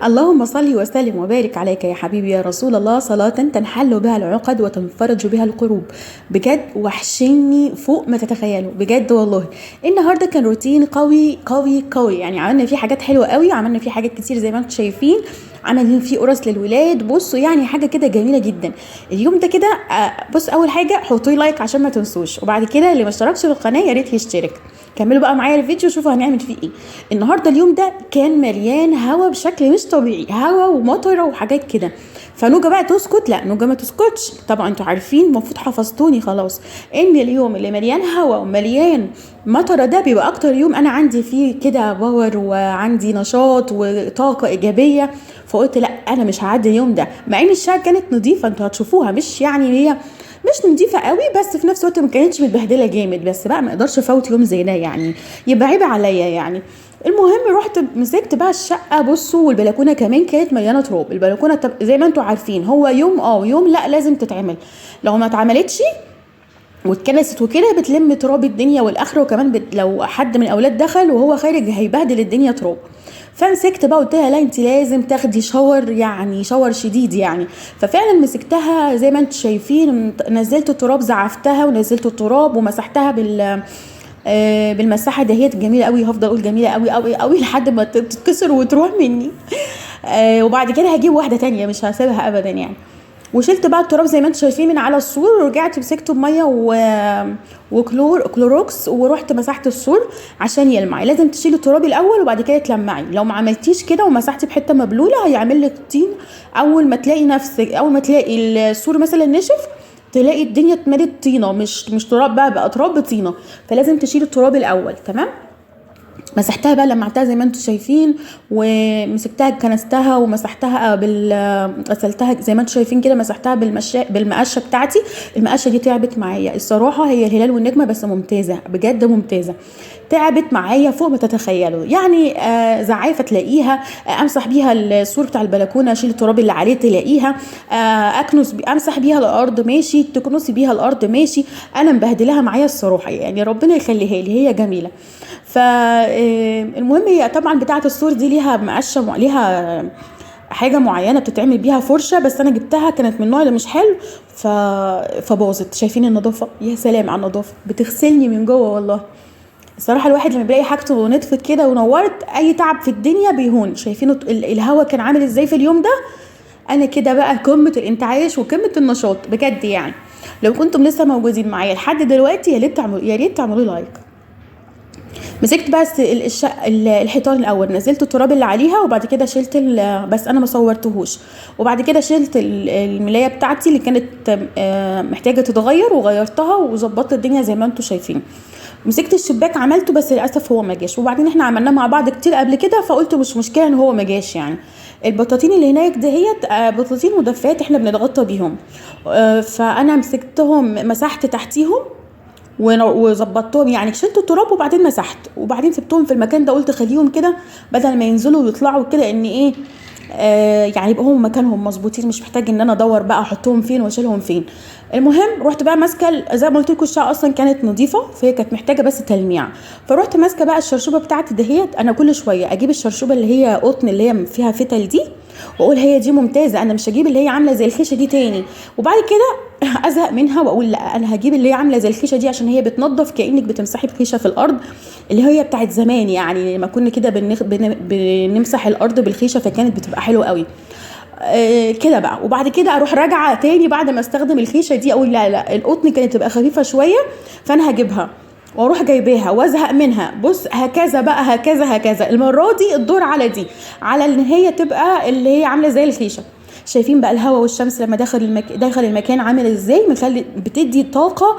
اللهم صل وسلم وبارك عليك يا حبيبي يا رسول الله، صلاة تنحل بها العقد وتنفرج بها القروب. بجد وحشني فوق ما تتخيلوا، بجد والله. النهارده كان روتين قوي قوي قوي، يعني عملنا فيه حاجات حلوة قوي، وعملنا فيه حاجات كتير زي ما انتم شايفين، عملنا فيه قرص للولاد. بصوا يعني حاجة كده جميلة جدا اليوم ده كده. بص، اول حاجة حطوا like عشان ما تنسوش، وبعد كده اللي ما اشتركش في القناة يا ريت يشترك. كملوا بقى معايا الفيديو شوفوا هنعمل فيه ايه النهارده. اليوم ده كان مليان هوا بشكل مش طبيعي، هوا ومطره وحاجات كده. فنوجة بقى تسكت؟ لا، نوجة ما تسكتش طبعا. انتوا عارفين المفروض حفظتوني خلاص ان اليوم اللي مليان هوا ومليان مطره ده بيبقى اكتر يوم انا عندي فيه كده power وعندي نشاط وطاقة ايجابية. فقلت لا، انا مش هعدي اليوم ده، مع ان الشقة كانت نظيفة، انتوا هتشوفوها، مش يعني هي مش نظيفة قوي، بس في نفس الوقت ما كانتش متبهدله جامد. بس بقى ما اقدرش افوت يوم زي ده، يعني يبقى عيب عليا يعني. المهم رحت مسكت بقى الشقة، بصوا، والبلكونه كمان كانت مليانة تراب. البلكونه زي ما انتوا عارفين هو يوم ويوم لا، لازم تتعمل. لو ما اتعملتش واتكنست وكده بتلم تراب الدنيا والاخرة، وكمان لو حد من الاولاد دخل وهو خارج هيبهدل الدنيا تراب. فمسكت بقى قلت لها لا، انت لازم تاخدي shower، يعني shower شديد يعني. ففعلا مسكتها زي ما انتم شايفين، نزلت التراب، زعفتها ونزلت التراب ومسحتها بالمساحه دهيت جميلة قوي. هفضل اقول جميلة قوي قوي قوي لحد ما تتكسر وتروح مني. وبعد كده هجيب واحدة تانية، مش هسيبها ابدا يعني. وشلت بقى التراب زي ما انتم شايفين من على السور، ورجعت مسكته بميه وكلور كلوروكس، ورحت مسحت السور عشان يلمع. لازم تشيلي التراب الاول وبعد كده تلمعي. لو ما عملتيش كده ومسحتي بحته مبلوله هيعمل لك طين. اول ما تلاقي نفسك، اول ما تلاقي السور مثلا نشف، تلاقي الدنيا اتملت طينه، مش تراب بقى تراب بطينه. فلازم تشيلي التراب الاول، تمام. مسحتها بقى، لمعتها زي ما انتم شايفين، ومسكتها كنستها ومسحتها غسلتها زي ما انتم شايفين كده، مسحتها بالمقشه بتاعتي. المقشه دي تعبت معايا الصراحة، هي الهلال والنجمه بس ممتازة بجد، ممتازة، تعبت معايا فوق ما تتخيلوا يعني. زعافه تلاقيها، امسح بيها السور بتاع البلكونه، اشيل التراب اللي عليه تلاقيها، اكنس امسح بيها الارض ماشي، تكنسي بيها الارض ماشي. انا مبهدلها معايا الصراحة يعني، ربنا يخليها لي، هي جميلة. فالمهم هي طبعا بتاعه السور دي ليها مقشه، ليها حاجة معينة بتتعمل بيها فرشه، بس انا جبتها كانت من النوع اللي مش حلو فباظت. شايفين النظافة؟ يا سلام على النظافة، بتغسلني من جوه والله الصراحة. الواحد لما بيلاقي حاجته نطفت كده ونورت، اي تعب في الدنيا بيهون. شايفين الهوا كان عامل ازاي في اليوم ده؟ انا كده بقى قمة الانتعاش وقمة النشاط بجد يعني. لو كنتم لسه موجودين معايا لحد دلوقتي يا ريت تعملوا like. مسكت بقى الحيطان الاول، نزلت التراب اللي عليها، وبعد كده شلت بس انا ما صورتهوش. وبعد كده شلت الملايه بتاعتي اللي كانت محتاجه تتغير، وغيرتها وظبطت الدنيا زي ما انتم شايفين. مسكت الشباك عملته، بس للاسف هو ما جاش. وبعدين احنا عملناه مع بعض كتير قبل كده، فقلت مش مشكلة ان هو ما جاش يعني. البطاطين اللي هناك دهيت بطاطين مدفات احنا بنتغطى بيهم، فانا مسكتهم مسحت تحتيهم وظبطتهم يعني، شلت التراب وبعدين مسحت، وبعدين سبتهم في المكان ده. قلت خليهم كده بدل ما ينزلوا ويطلعوا كده، ان ايه يعني يبقوا هم مكانهم مظبوطين، مش محتاج ان انا ادور بقى احطهم فين واشيلهم فين. المهم رحت بقى ماسكه زي ما قلت لكم الشقة اصلا كانت نظيفة، فهي كانت محتاجه بس تلميع. فروحت ماسكه بقى الشرشوبه بتاعتي دهيت. انا كل شوية اجيب الشرشوبه اللي هي قطن اللي هي فيها فتل دي، واقول هي دي ممتازة، انا مش هجيب اللي هي عامله زي الخيشه دي تاني. وبعد كده ازهق منها واقول لا، انا هجيب اللي هي عامله زي الخيشه دي، عشان هي بتنظف كانك بتمسحي بخيشه في الارض، اللي هي بتاعت زمان يعني، لما كنا كده بنمسح الارض بالخيشه، فكانت بتبقى حلوة قوي. كده بقى. وبعد كده اروح راجعه تاني بعد ما استخدم الخيشه دي، اقول لا لا، القطن كانت تبقى خفيفة شوية، فانا هجيبها واروح جايباها وازهق منها. بص هكذا بقى، هكذا هكذا. المرة دي الدور على دي، على ان هي تبقى اللي هي عامله زي الخيشه. شايفين بقى الهواء والشمس لما دخل المكان عامل ازاي، مخلي بتدي طاقة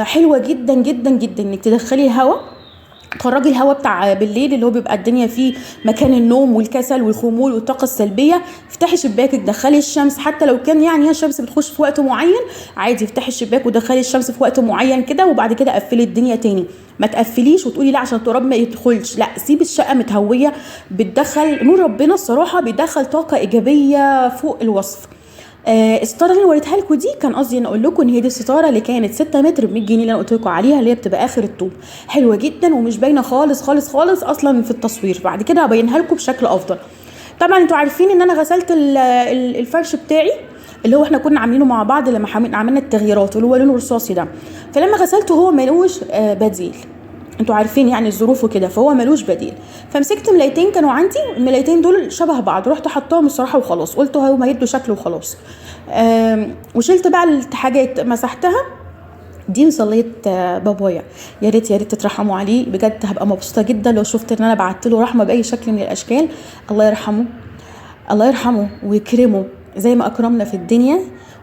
حلوة جدا جدا جدا، انك تدخلي الهواء، تخرجي الهواء بتاع بالليل اللي هو بيبقى الدنيا فيه مكان النوم والكسل والخمول والطاقة السلبية. افتحي شباكك، دخلي الشمس، حتى لو كان يعني هي الشمس بتخش في وقت معين عادي، افتحي الشباك ودخلي الشمس في وقت معين كده، وبعد كده قفلي الدنيا تاني. ما تقفليش وتقولي لا عشان التراب ما يدخلش، لا، سيبي الشقة متهويه، بتدخل نور ربنا الصراحة، بيدخل طاقة ايجابية فوق الوصف. الستارة اللي وريتها لكم دي كان قصدي ان اقول لكم ان هي دي الستارة اللي كانت 6 متر ب 100 جنيه اللي انا قلت لكم عليها، اللي هي بتبقى اخر الطوب، حلوة جدا ومش باينة خالص خالص خالص اصلا في التصوير، بعد كده هبينها لكم بشكل افضل. طبعا انتوا عارفين ان انا غسلت الفرش بتاعي اللي هو احنا كنا عاملينه مع بعض لما عملنا التغييرات، اللي هو لونه رصاصي ده. فلما غسلته هو ملوش بديل، انتوا عارفين يعني الظروف وكده، فهو ملوش بديل. فمسكت ملايتين كانوا عندي، الملايتين دول شبه بعض، رحت حطاهم الصراحة وخلاص، قلت هما يدوا شكل وخلاص. وشلت بقى الحاجات مسحتها. دي مصلية بابايا، يا ريت يا ريت تترحموا عليه بجد، هبقى مبسوطة جدا لو شفت ان انا بعت له رحمه باي شكل من الاشكال. الله يرحمه، الله يرحمه ويكرمه زي ما اكرمنا في الدنيا،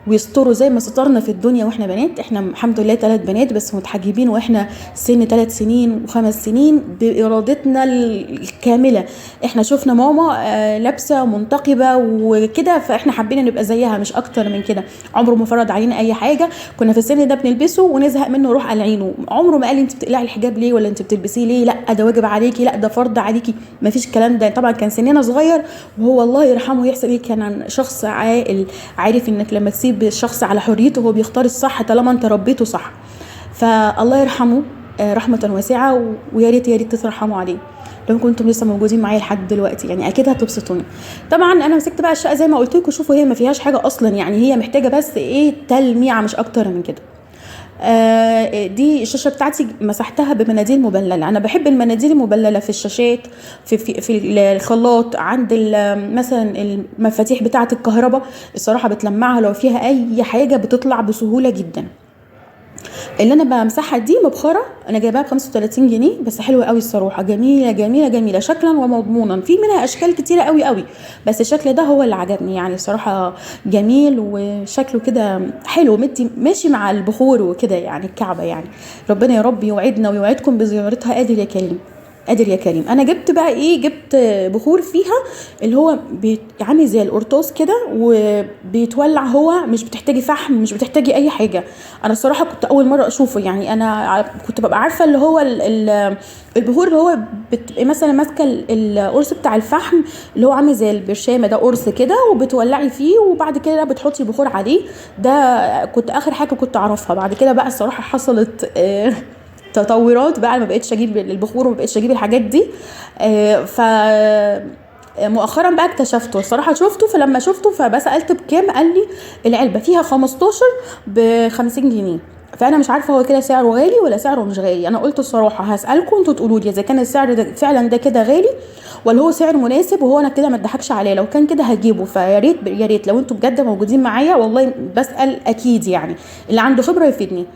ويستره زي ما سترنا في الدنيا واحنا بنات. احنا الحمد لله 3 بنات بس متحجبين واحنا سن 3 سنين و5 سنين بارادتنا الكاملة. احنا شفنا ماما لابسه منتقبه وكده، فاحنا حبينا نبقى زيها مش اكتر من كده. عمره ما فرض علينا اي حاجة، كنا في السن ده بنلبسه ونزهق منه ونروح قلعينه. عمره ما قال انت بتقلعي الحجاب ليه ولا انت بتلبسيه ليه، لا ده واجب عليكي، لا ده فرض عليكي، ما فيش الكلام ده. طبعا كان سننا صغير، وهو الله يرحمه يحسن ايه، كان شخص عاقل عارف انك لما تسيب الشخص على حريته هو بيختار الصح طالما انت ربيته صح. فالله يرحمه رحمة واسعة، ويا ريت يا ريت تترحموا عليه لو كنتم لسه موجودين معايا لحد دلوقتي، يعني اكيد هتبسطوني. طبعا انا مسكت بقى الشقة زي ما قلت لكم، شوفوا هي ما فيهاش حاجة اصلا، يعني هي محتاجة بس ايه، تلميعة مش اكتر من كده. دي الشاشة بتاعتي مسحتها بمناديل مبلله. انا بحب المناديل المبلله في الشاشات، في في في الخلاط، عند مثلا المفاتيح بتاعه الكهرباء، الصراحة بتلمعها لو فيها اي حاجة بتطلع بسهولة جدا. اللي انا بمسحها دي مبخره، انا جايباها ب 35 جنيه بس حلوة قوي الصراحة، جميلة جميلة جميلة شكلا ومضمونا. في منها اشكال كتيرة قوي قوي، بس الشكل ده هو اللي عجبني يعني الصراحة، جميل وشكله كده حلو، مدي ماشي مع البخور وكده يعني الكعبة يعني. ربنا يا رب يوعدنا ويوعدكم بزيارتها، قادر يا كريم، قادر يا كريم. انا جبت بقى ايه، جبت بخور فيها اللي هو عامل زي القرطاس كده وبيتولع، هو مش بتحتاجي فحم، مش بتحتاجي اي حاجة. انا الصراحة كنت اول مرة اشوفه، يعني انا كنت ببقى عارفه اللي هو البخور اللي هو بتبقي مثلا ماسكه القرص بتاع الفحم اللي هو عامل زي البرشامه ده، قرص كده وبتولعي فيه وبعد كده بتحطي بخور عليه. ده كنت اخر حاجة كنت اعرفها. بعد كده بقى الصراحة حصلت تطورات بقى، ما بقتش اجيب البخور وما بقتش اجيب الحاجات دي. ف مؤخرا بقى اكتشفته الصراحة، شفته، فلما شفته فبسالت بكام، قال لي العلبة فيها 15 ب 50 جنيه. فانا مش عارفه هو كده سعره غالي ولا سعره مش غالي. انا قلت الصراحة هسالكم انتوا تقولوا لي اذا كان السعر ده فعلا ده كده غالي ولا هو سعر مناسب، وهو انا كده ما اضحكش عليه، لو كان كده هجيبه. فيا ريت يا ريت لو انتوا بجد موجودين معايا، والله بسال اكيد يعني، اللي عنده خبره يفيدني،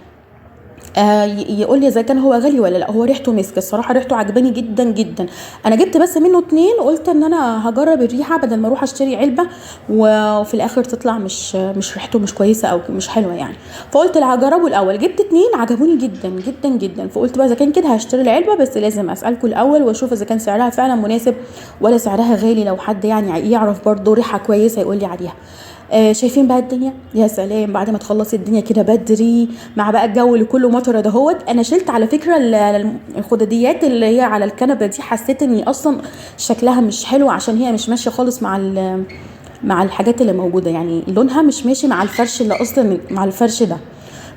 يقول لي اذا كان هو غالي ولا لا. هو ريحته مسك الصراحة، ريحته عجباني جدا جدا. انا جبت بس منه 2، قلت ان انا هجرب الريحة بدل ما اروح اشتري علبة وفي الاخر تطلع مش ريحته مش كويسة او مش حلوة يعني. فقلت لا هجربه الاول. جبت 2 عجبوني جدا جدا جدا، فقلت بقى اذا كان كده هشتري العلبة، بس لازم اسالكم الاول واشوف اذا كان سعرها فعلا مناسب ولا سعرها غالي. لو حد يعني يعرف برضو ريحه كويسة يقول لي عليها. شايفين بقى الدنيا، يا سلام بعد ما تخلصي الدنيا كده بدري مع بقى الجو اللي كله مطر دهوت. انا شلت على فكرة الخداديات اللي هي على الكنبة دي، حسيت اني اصلا شكلها مش حلو عشان هي مش ماشية خالص مع الحاجات اللي موجودة، يعني لونها مش ماشي مع الفرش اللي اصلا مع الفرش ده،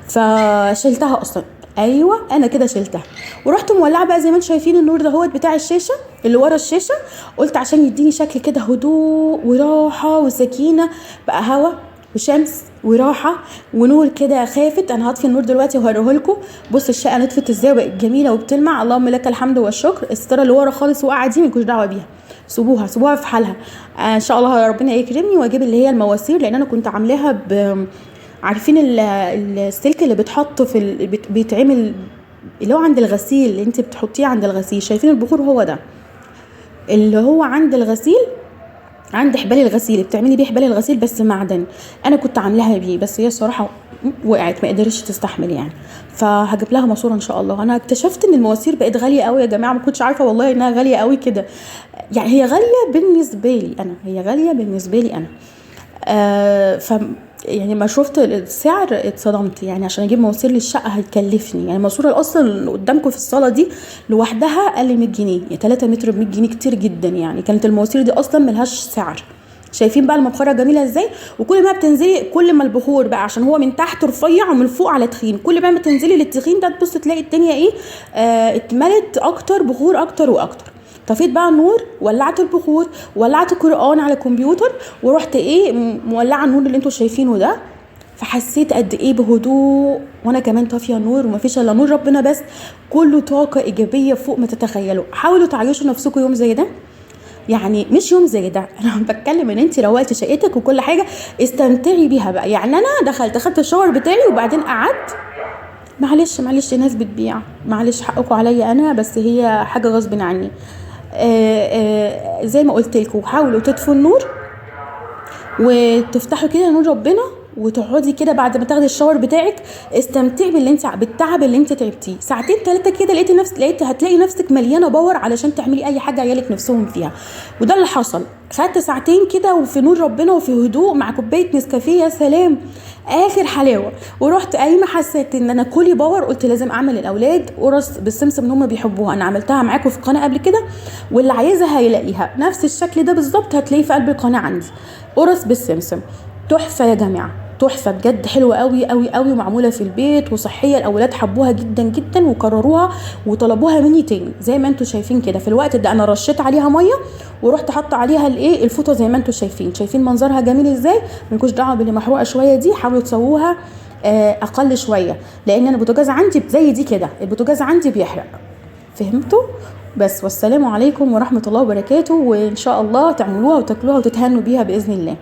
فشلتها اصلا. ايوه انا كده شلتها ورحت مولعه بقى زي ما انتم شايفين النور دهوت بتاع الشاشة اللي ورا الشاشة، قلت عشان يديني شكل كده هدوء وراحة وسكينة، بقى هوا وشمس وراحة ونور كده خافت. انا هطفي النور دلوقتي وهوريه لكم. بص الشقة نطفت ازاي وبقت جميلة وبتلمع، اللهم لك الحمد والشكر. الستارة اللي ورا خالص واقعه دي مالكوش دعوه بيها، سيبوها سيبوها في حالها. ان شاء الله ربنا يكرمني واجيب اللي هي المواسير، لان انا كنت عاملاها ب عارفين السلك اللي بيتحط في بيتعمل اللي هو عند الغسيل، اللي انت بتحطيه عند الغسيل. شايفين البخور هو ده اللي هو عند الغسيل، عند حبال الغسيل بتعملي بيه حبال الغسيل بس معدن. انا كنت عاملاها بيه بس هي الصراحة وقعت ما قدرتش تستحمل يعني، فهجيب لها ماسوره ان شاء الله. انا اكتشفت ان المواسير بقت غالية قوي يا جماعة، ما كنتش عارفه والله انها غالية قوي كده يعني. هي غالية بالنسبة لي انا، هي غالية بالنسبة لي انا. ف يعني ما شفت السعر اتصدمت يعني. عشان اجيب مواسير للشقه هيكلفني يعني. الماسورة اصلا اللي قدامكم في الصاله دي لوحدها اقل 100 جنيه، يعني 3 متر ب 100 جنيه كتير جدا يعني. كانت المواسير دي اصلا ملهاش سعر. شايفين بقى المبخره جميلة ازاي، وكل ما بتنزلي كل ما البخور بقى عشان هو من تحت رفيع ومن فوق على تخين، كل ما بتنزلي للتخين ده تبص تلاقي الدنيا ايه، اتملت اكتر، بخور اكتر واكتر. طفيت بقى النور، ولعت البخور، ولعت القران على الكمبيوتر، ورحت ايه مولعه النور اللي انتوا شايفينه ده. فحسيت قد ايه بهدوء، وانا كمان طافية النور ومفيش الا نور ربنا بس، كله طاقة ايجابية فوق ما تتخيلوا. حاولوا تعيشوا نفسكم يوم زي ده، يعني مش يوم زي ده، انا بتكلم ان انت روقتي شقتك وكل حاجة استمتعي بيها بقى. يعني انا دخلت خدت الشاور بتاعي وبعدين قعدت، معلش معلش ناس بتبيع، معلش حقكم عليا انا، بس هي حاجة غصب عني. زي ما قلت لكم حاولوا تطفوا النور وتفتحوا كده نور ربنا، وتقعدي كده بعد ما تاخدي الشاور بتاعك استمتعي باللي انت بالتعب اللي انت تعبتيه ساعتين ثلاثة كده، لقيتي نفس لقيت هتلاقي نفسك مليانة power علشان تعملي اي حاجة عيالك نفسهم فيها. وده اللي حصل، خدت ساعتين كده وفي نور ربنا وفي هدوء مع كوباية نسكافيه، يا سلام اخر حلاوة. ورحت قايمة حسيت ان انا كلي power، قلت لازم اعمل الاولاد قرص بالسمسم ان هم بيحبوها. انا عملتها معاكم في القناة قبل كده، واللي عايزها هيلاقيها نفس الشكل ده بالظبط، هتلاقيه في قلب القناة عندي. قرص بالسمسم تحفة يا جماعة، تحفة بجد، حلوة قوي قوي قوي، ومعموله في البيت وصحية. الاولاد حبوها جدا جدا وكرروها وطلبوها مني تاني. زي ما انتم شايفين كده في الوقت ده انا رشيت عليها مية ورحت حاطه عليها الايه الفوطه، زي ما انتم شايفين، شايفين منظرها جميل ازاي. مالكوش دعوه باللي محروقة شوية دي، حاولوا تسووها اقل شوية، لان انا البوتاجاز عندي زي دي كده، البوتاجاز عندي بيحرق، فهمتوا؟ بس والسلام عليكم ورحمة الله وبركاته، وان شاء الله تعملوها وتاكلوها وتتهنوا بيها باذن الله.